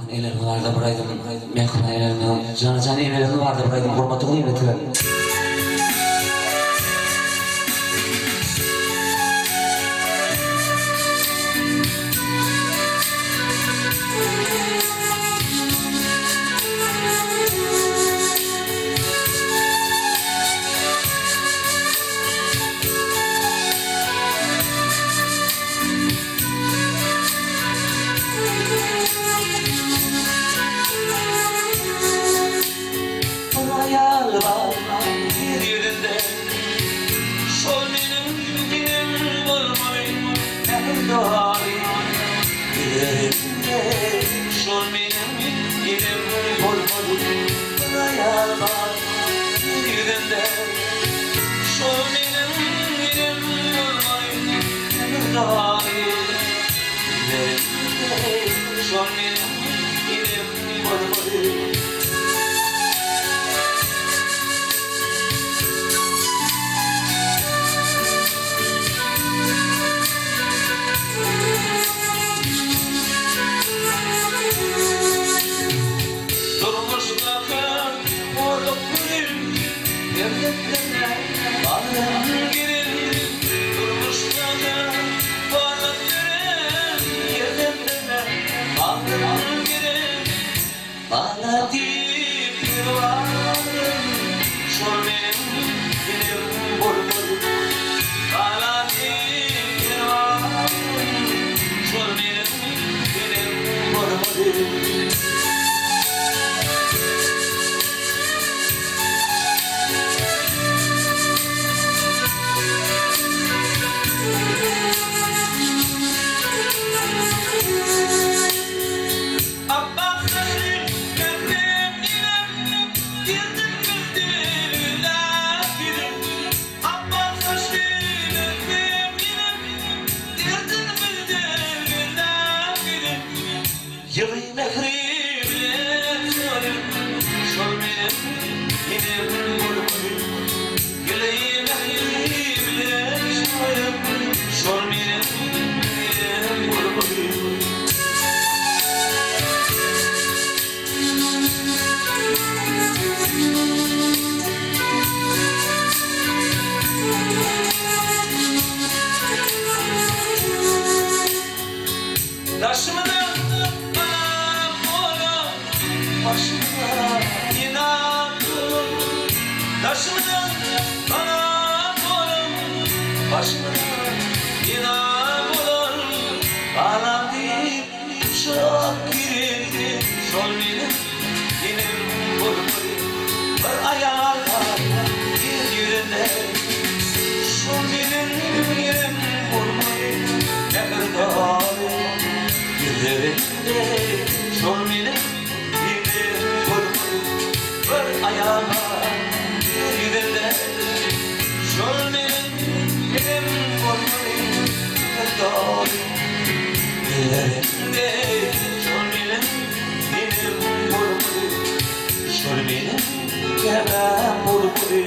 Mähriban enelerimiz barada bir aýdym, mähriban enelerimiziň, jana-jan enelerimiz barada bir aýdym hormatyňyzy ýetirin. Bir aýal bar ýer ýüzünde, Şol meniň enem bolmaly, Mähir doly ýüzlerinde, Şol meniň enem bolmaly. Bir aýal bar ýer ýüzünde, Şol meniň enem bolmaly, Mähir doly ýüzlerinde, Şol meniň enem bolmaly. Durmuşdaky horluk görüp, Perzentlerine bagryn gerip. Durmuşdaky horluk görüp, Perzentlerine bagryn gerip. Bala diýip ýylgyraryn, Şol meniň enem bolmaly. Bala diýip ýylgyraryn, Şol meniň enem bolmaly. Apbas saçly mährem enem, Derdin bildi läpirim. Apbas saçly mährem enem, Derdin bildi läpirim. Ýyly mähri bilen söýen, Şol meniň enem bolmaly. Ýyly mähri bilen söýen, Şol meniň enem bolmaly. Daşymda galam bolan, başymda ynam dur. Daşymda galam bolan, başymda ynam bolan. Galam diýip uçup girdi, şol meniň enem bolmaly. Bir aýal bar ýer ýüzünde, şol meniň enem bolmaly. Mähir doly ýüzlerinde, şol meniň enem bolmaly. Bir aýal bar ýer ýüzünde, şol meniň enem bolmaly. Mähir doly ýüzlerinde, şol meniň enem bolmaly. Şol meniň käbäm bolmaly.